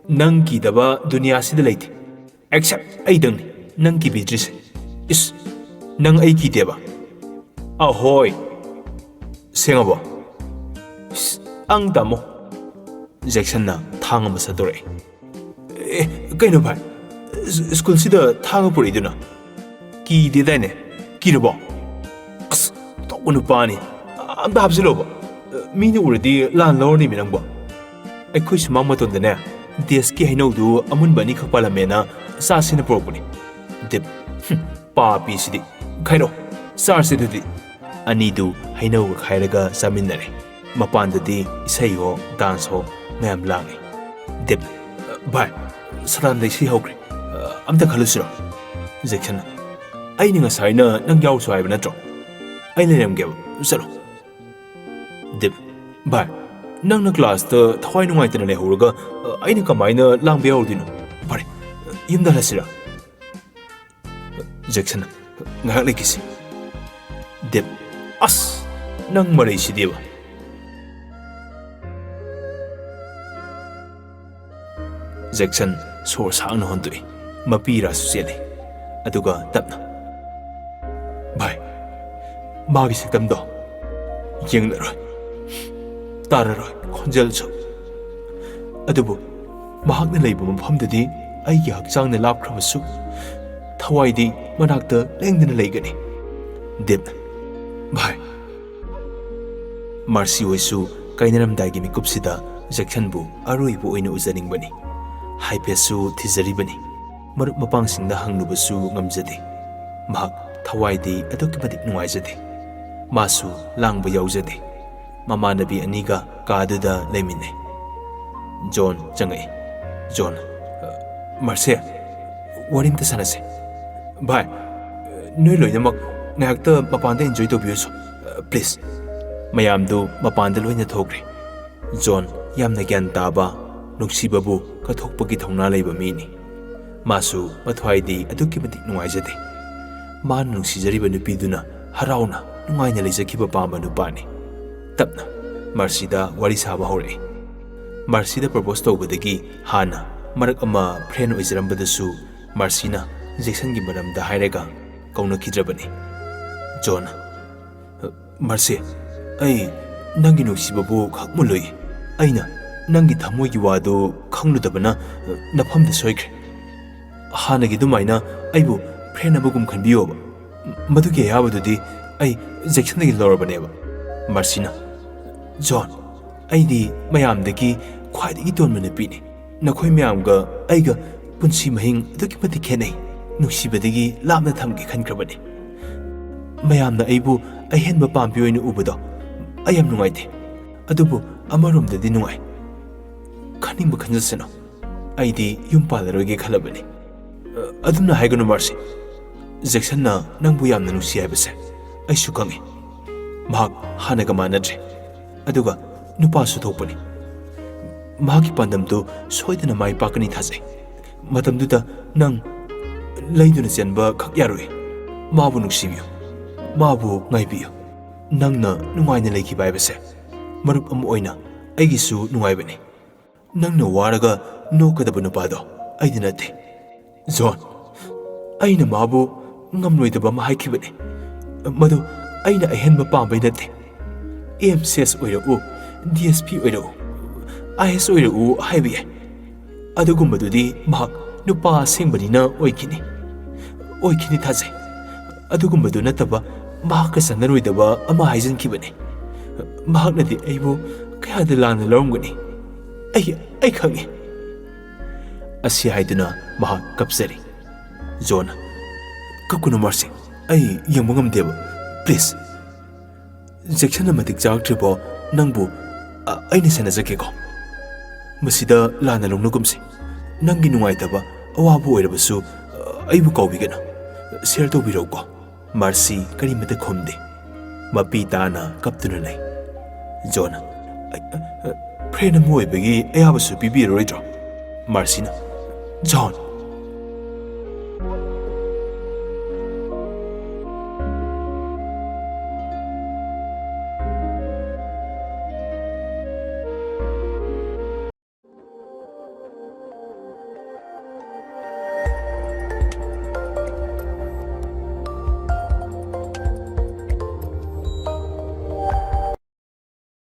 "ꯅꯪ ꯀꯤꯗꯕ ꯗꯨꯅꯤꯌꯥꯁꯤꯗ ꯂꯩꯇꯦ꯫ ꯑꯦꯛꯁꯦꯞ ꯑꯩꯗꯪꯅꯤ ꯅꯪ ꯀꯤꯕꯤꯗ꯭ꯔꯤꯁꯦ꯫" "ꯏꯁ, ꯅꯪ ꯑꯩ ꯀꯤꯗꯦꯕ?" "ꯑꯍꯣꯏ꯫" "ꯁꯦꯡꯉꯕꯣ?" "ꯏꯁ, ꯑꯪ ꯇꯥꯃꯣ꯫" ꯖꯦꯛꯁꯟꯅ ꯊꯥꯡ ꯑꯃ ꯁꯠꯇꯣꯔꯛꯏ꯫ "ꯑꯦ, ꯀꯩꯅꯣ ꯚꯥꯏ? ꯁ-, ꯁ꯭ꯀꯨꯜꯁꯤꯗ ꯊꯥꯡꯒ ꯄꯨꯔꯛꯏꯗꯨꯅ? ꯀꯤꯗꯦꯗꯥꯏꯅꯦ? ꯀꯤꯔꯕꯣ?" "ꯑꯁ, ꯑꯇꯧꯕ ꯅꯨꯄꯥꯅꯤ꯫ ꯑꯝꯇ ꯍꯥꯞꯆꯤꯜꯂꯣꯕ꯫ ꯃꯤꯅ ꯎꯔꯗꯤ ꯂꯥꯟ ꯂꯧꯔꯅꯤꯃꯤ ꯅꯪꯕꯣ꯫" "ꯑꯩꯈꯣꯏ ꯁꯨꯃꯥꯡ ꯃꯇꯣꯟꯗꯅꯦ, ꯗꯦꯁꯀꯤ ꯍꯩꯅꯧꯗꯨ ꯑꯃꯨꯟꯕ ꯑꯅꯤꯈꯛ ꯄꯥꯜꯂꯝꯃꯦꯅ ꯆꯥꯁꯤꯅ ꯄꯨꯔꯛꯄꯅꯤ꯫" ꯗꯤꯞ, "ꯍꯨꯝ, ꯄꯥꯄꯤꯁꯤꯗꯤ꯫ ꯈꯥꯏꯔꯣ, ꯆꯥꯔꯁꯤ ꯑꯗꯨꯗꯤ꯫" ꯑꯅꯤꯗꯨ ꯍꯩꯅꯧꯒ ꯈꯥꯏꯔꯒ ꯆꯥꯃꯤꯟꯅꯔꯦ꯫ ꯃꯄꯥꯟꯗꯗꯤ ꯏꯁꯩꯍꯣ, ꯗꯥꯟꯁꯍꯣ ꯃꯌꯥꯝ ꯂꯥꯡꯉꯤ꯫ ꯗꯤꯞ, "ꯚꯥꯏ, ꯁꯗꯥꯟꯗ ꯏꯁꯩ ꯍꯧꯈ꯭ꯔꯦ꯫ ꯑꯝꯇ ꯈꯜꯂꯨꯁꯤꯔꯣ?" ꯖꯦꯛꯁꯟꯅ, "ꯑꯩꯅ ꯉꯁꯥꯏꯅ ꯅꯪ ꯌꯥꯎꯁꯨ ꯍꯥꯏꯕ ꯅꯠꯇ꯭ꯔꯣ? ꯑꯩ ꯂꯩꯔꯝꯒꯦꯕ, ꯆꯠꯂꯣ꯫" ꯗꯤꯞ, "ꯚꯥꯏ, ꯅꯪꯅ ꯀ꯭ꯂꯥꯁꯇ ꯊꯋꯥꯏ ꯅꯨꯡꯉꯥꯏꯇꯅ ꯂꯩꯍꯧꯔꯒ, ꯑ, ꯑꯩꯅ ꯀꯃꯥꯏꯅ ꯂꯥꯡꯕ ꯌꯥꯎꯔꯨꯗꯣꯏꯅꯣ? ꯐꯔꯦ, ꯌꯨꯝꯗ ꯍꯜꯂꯁꯤꯔꯥ? ꯖꯦꯛꯁꯟ, ꯉꯥꯏꯍꯥꯛ ꯂꯩꯈꯤꯁꯤ꯫ ꯗꯦꯕ, ꯑꯁ, ꯅꯪ ꯃꯔꯩꯁꯤꯗꯤꯕ꯫ ꯖꯦꯛꯁꯟ ꯁꯣꯔ ꯁꯥꯡꯅ ꯍꯣꯟꯗꯣꯛꯏ꯫ ꯃꯄꯤ ꯏꯔꯥꯁꯨ ꯆꯦꯜꯂꯤ꯫ ꯑꯗꯨꯒ ꯇꯞꯅ, "ꯚꯥꯏ, ꯃꯥꯒꯤ ꯁꯛꯇꯝꯗꯣ ꯌꯦꯡꯂꯔꯣꯏ, ꯇꯥꯔꯔꯣꯏ ꯈꯣꯟꯖꯦꯜꯁꯨ꯫ ꯑꯗꯨꯕꯨ ꯃꯍꯥꯛꯅ ꯂꯩꯕ ꯃꯐꯝꯗꯗꯤ ꯑꯩꯒꯤ ꯍꯛꯆꯥꯡꯅ ꯂꯥꯞꯈ꯭ꯔꯕꯁꯨ ꯊꯋꯥꯏꯗꯤ ꯃꯅꯥꯛꯇ ꯂꯦꯡꯗꯅ ꯂꯩꯒꯅꯤ꯫ ꯗꯦꯕ, ꯚꯥꯏ꯫" ꯃꯥꯔꯁꯤ ꯍꯣꯏꯁꯨ ꯀꯥꯏꯅꯔꯝꯗꯥꯏꯒꯤ ꯃꯤꯀꯨꯞꯁꯤꯗ ꯖꯦꯛꯁꯟꯕꯨ ꯑꯔꯣꯏꯕ ꯑꯣꯏꯅ ꯎꯖꯅꯤꯡꯕꯅꯤ꯫ ꯍꯥꯏꯐꯦꯠꯁꯨ ꯊꯤꯖꯔꯤꯕꯅꯤ꯫ ꯃꯔꯨꯞ ꯃꯄꯥꯡꯁꯤꯡꯗ ꯍꯪꯂꯨꯕꯁꯨ ꯉꯝꯖꯗꯦ꯫ ꯃꯍꯥꯛ ꯊꯋꯥꯏꯗꯤ ꯑꯗꯨꯛꯀꯤ ꯃꯇꯤꯛ ꯅꯨꯡꯉꯥꯏꯖꯗꯦ꯫ ꯃꯥꯁꯨ ꯂꯥꯡꯕ ꯌꯥꯎꯖꯗꯦ꯫ ꯃꯃꯥꯟꯅꯕꯤ ꯑꯅꯤꯒ ꯀꯥꯗꯨꯗ ꯂꯩꯃꯤꯟꯅꯩ꯫ ꯖꯣꯟ ꯆꯪꯉꯛꯏ꯫ ꯖꯣꯟ, "ꯑ, ꯃꯥꯔꯁꯤ, ꯋꯥꯔꯤ ꯑꯝꯇ ꯁꯥꯟꯅꯁꯦ꯫" "ꯚꯥꯏ, ꯅꯣꯏ ꯂꯣꯏꯅꯃꯛ ꯉꯥꯏꯍꯥꯛꯇ ꯃꯄꯥꯟꯗ enjoy ꯇꯧꯕꯤꯔꯨꯁꯣ, ꯑ, please꯫" ꯃꯌꯥꯝꯗꯨ ꯃꯄꯥꯟꯗ ꯂꯣꯏꯅ ꯊꯣꯛꯈ꯭ꯔꯦ꯫ ꯖꯣꯟ ꯌꯥꯝꯅ ꯒ꯭ꯌꯥꯟ ꯇꯥꯕ, ꯅꯨꯡꯁꯤꯕꯕꯨ ꯀꯠꯊꯣꯛꯄꯒꯤ ꯊꯧꯅꯥ ꯂꯩꯕ ꯃꯤꯅꯤ꯫ ꯃꯥꯁꯨ ꯃꯊ꯭ꯋꯥꯏꯗꯤ ꯑꯗꯨꯛꯀꯤ ꯃꯇꯤꯛ ꯅꯨꯡꯉꯥꯏꯖꯗꯦ꯫ ꯃꯥꯅ ꯅꯨꯡꯁꯤꯖꯔꯤꯕ ꯅꯨꯄꯤꯗꯨꯅ ꯍꯔꯥꯎꯅ ꯅꯨꯡꯉꯥꯏꯅ ꯂꯩꯖꯈꯤꯕ ꯄꯥꯝꯕ ꯅꯨꯄꯥꯅꯤ꯫ ꯇꯞꯅ ꯃꯥꯔꯁꯤꯗ ꯋꯥꯔꯤ ꯁꯥꯕ ꯍꯧꯔꯛꯏ꯫ ꯃꯥꯔꯁꯤꯗ propose ꯇꯧꯕꯗꯒꯤ ꯍꯥꯟꯅ ꯃꯔꯛ ꯑꯃ friend ꯑꯣꯏꯖꯔꯝꯕꯗꯁꯨ ꯃꯥꯔꯁꯤꯅ ꯖꯦꯛꯁꯟꯒꯤ ꯃꯔꯝꯗ ꯍꯥꯏꯔꯒ ꯀꯧꯅꯈꯤꯗ꯭ꯔꯕꯅꯤ꯫ ꯖꯣꯟ, "ꯃꯥꯔꯁꯤ, ꯑꯩ ꯅꯪꯒꯤ ꯅꯨꯡꯁꯤꯕꯕꯨ ꯈꯪꯃꯨꯜꯂꯨꯏ꯫ ꯑꯩꯅ ꯅꯪꯒꯤ ꯊꯃꯣꯏꯒꯤ ꯋꯥꯗꯨ ꯈꯪꯂꯨꯗꯕꯅ ꯅꯐꯝꯗ ꯁꯣꯏꯈ꯭ꯔꯦ꯫ ꯍꯥꯟꯅꯒꯤ ꯑꯗꯨꯃꯥꯏꯅ ꯑꯩꯕꯨ friend ꯑꯃꯒꯨꯝ ꯈꯟꯕꯤꯌꯣꯕ꯫ ꯃꯗꯨꯒꯤ ꯑꯌꯥꯕꯗꯨꯗꯤ ꯑꯩ ꯖꯦꯛꯁꯟꯗꯒꯤ ꯂꯧꯔꯕꯅꯦꯕ꯫" ꯃꯥꯔꯁꯤꯅ, "ꯖꯣꯟ, ꯑꯩꯗꯤ ꯃꯌꯥꯝꯗꯒꯤ ꯈ꯭ꯋꯥꯏꯗꯒꯤ ꯇꯣꯟꯕ ꯅꯨꯄꯤꯅꯤ꯫ ꯅꯈꯣꯏ ꯃꯌꯥꯝꯒ ꯑꯩꯒ ꯄꯨꯟꯁꯤ ꯃꯍꯤꯡ ꯑꯗꯨꯛꯀꯤ ꯃꯇꯤꯛ ꯈꯦꯠꯅꯩ꯫ ꯅꯨꯡꯁꯤꯕꯗꯒꯤ ꯂꯥꯞꯅ ꯊꯝꯒꯦ ꯈꯟꯈ꯭ꯔꯕꯅꯤ꯫ ꯃꯌꯥꯝꯅ ꯑꯩꯕꯨ ꯑꯍꯦꯟꯕ ꯄꯥꯝꯕꯤ ꯑꯣꯏꯅ ꯎꯕꯗꯣ ꯑꯩ ꯌꯥꯝ ꯅꯨꯡꯉꯥꯏꯇꯦ꯫ ꯑꯗꯨꯕꯨ ꯑꯃꯔꯣꯝꯗꯗꯤ ꯅꯨꯡꯉꯥꯏ꯫ ꯈꯟꯅꯤꯡꯕ ꯈꯟꯖꯁꯅꯨ꯫ ꯑꯩꯗꯤ ꯌꯨꯝ ꯄꯥꯜꯂꯔꯣꯏꯒꯦ ꯈꯜꯂꯕꯅꯤ꯫" "ꯑ, ꯑꯗꯨꯝꯅ ꯍꯥꯏꯒꯅꯨ, ꯃꯥꯔꯁꯤ꯫ ꯖꯦꯛꯁꯟꯅ ꯅꯪꯕꯨ ꯌꯥꯝꯅ ꯅꯨꯡꯁꯤ ꯍꯥꯏꯕꯁꯦ ꯑꯩꯁꯨ ꯈꯪꯏ꯫ ꯃꯍꯥꯛ ꯍꯥꯟꯅꯒ ꯃꯥꯟꯅꯗ꯭ꯔꯦ꯫ ꯑꯗꯨꯒ ꯅꯨꯄꯥꯁꯨ ꯊꯣꯛꯄꯅꯤ꯫ ꯃꯍꯥꯛꯀꯤ ꯄꯥꯟꯗꯝꯗꯨ ꯁꯣꯏꯗꯅ ꯃꯥꯏ ꯄꯥꯛꯀꯅꯤ ꯊꯥꯖꯩ꯫ ꯃꯇꯝꯗꯨꯗ ꯅꯪ ꯂꯩꯗꯨꯅ ꯆꯦꯟꯕ ꯈꯛ ꯌꯥꯔꯣꯏ꯫ ꯃꯥꯕꯨ ꯅꯨꯡꯁꯤꯕꯤꯌꯨ, ꯃꯥꯕꯨ ꯉꯥꯏꯕꯤꯌꯨ꯫ ꯅꯪꯅ ꯅꯨꯡꯉꯥꯏꯅ ꯂꯩꯈꯤꯕ ꯍꯥꯏꯕꯁꯦ ꯃꯔꯨꯞ ꯑꯃ ꯑꯣꯏꯅ ꯑꯩꯒꯤꯁꯨ ꯅꯨꯡꯉꯥꯏꯕꯅꯤ꯫ ꯅꯪꯅ ꯋꯥꯔꯒ ꯅꯣꯛꯀꯗꯕ ꯅꯨꯄꯥꯗꯣ ꯑꯩꯗꯤ ꯅꯠꯇꯦ, ꯖꯣꯟ꯫ ꯑꯩꯅ ꯃꯥꯕꯨ ꯉꯝꯂꯣꯏꯗꯕ ꯑꯃ ꯍꯥꯏꯈꯤꯕꯅꯤ꯫ ꯃꯗꯨ ꯑꯩꯅ ꯑꯍꯦꯟꯕ ꯄꯥꯝꯕꯩ ꯅꯠꯇꯦ꯫ M C S ꯑꯣꯏꯔꯛꯎ, D S P ꯑꯣꯏꯔꯛꯎ, ꯑꯥꯏ ꯑꯦꯁ ꯑꯣꯏꯔꯛꯎ ꯍꯥꯏꯕ ꯌꯥꯏ꯫ ꯑꯗꯨꯒꯨꯝꯕꯗꯨꯗꯤ ꯃꯍꯥꯛ ꯅꯨꯄꯥ ꯑꯁꯦꯡꯕꯅꯤꯅ ꯑꯣꯏꯈꯤꯅꯤ, ꯑꯣꯏꯈꯤꯅꯤ ꯊꯥꯖꯩ꯫ ꯑꯗꯨꯒꯨꯝꯕꯗꯨ ꯅꯠꯇꯕ ꯃꯍꯥꯛꯀ ꯆꯥꯟꯅꯔꯣꯏꯗꯕ ꯑꯃ ꯍꯥꯏꯖꯤꯟꯈꯤꯕꯅꯤ꯫ ꯃꯍꯥꯛꯅꯗꯤ ꯑꯩꯕꯨ ꯀꯌꯥꯗ ꯂꯥꯟꯅ ꯂꯧꯔꯝꯒꯅꯤ꯫ ꯑꯩ, ꯑꯩ ꯈꯪꯏ꯫ ꯑꯁꯤ ꯍꯥꯏꯗꯨꯅ ꯃꯍꯥꯛ ꯀꯞꯆꯔꯤ꯫ ꯖꯣꯟꯅ, "ꯀꯞꯀꯅꯨ ꯃꯥꯔꯁꯤ, ꯑꯩ ꯌꯦꯡꯕ ꯉꯝꯗꯦꯕ, ꯄ꯭ꯂꯤꯖ꯫ ꯖꯦꯛꯁꯟꯅ ꯃꯇꯤꯛ ꯆꯥꯔꯛꯇ꯭ꯔꯤꯕꯣ ꯅꯪꯕꯨ? ꯑ, ꯑꯩꯅ ꯁꯦꯟꯅꯖꯒꯦꯀꯣ꯫ ꯃꯁꯤꯗ ꯂꯥꯟꯅ ꯂꯧꯅꯒꯨꯝꯁꯤ꯫ ꯅꯪꯒꯤ ꯅꯨꯡꯉꯥꯏꯇꯕ, ꯑꯋꯥꯕ ꯑꯣꯏꯔꯕꯁꯨ, ꯑ, ꯑꯩꯕꯨ ꯀꯥꯎꯕꯤꯒꯅꯨ꯫ ꯁꯦꯌꯔ ꯇꯧꯕꯤꯔꯛꯎꯀꯣ꯫" ꯃꯥꯔꯁꯤ ꯀꯔꯤꯃꯇ ꯈꯨꯝꯗꯦ꯫ ꯃꯄꯤ ꯇꯥꯅ ꯀꯞꯇꯨꯅ ꯂꯩ꯫ ꯖꯣꯟꯅ, "ꯑ, ꯑ, ꯐ꯭ꯔꯦꯟ ꯑꯃ ꯑꯣꯏꯕꯒꯤ ꯑꯌꯥꯕꯁꯨ ꯄꯤꯕꯤꯔꯔꯣꯏꯗ꯭ꯔꯣ?" ꯃꯥꯔꯁꯤꯅ, "ꯖꯣꯟ,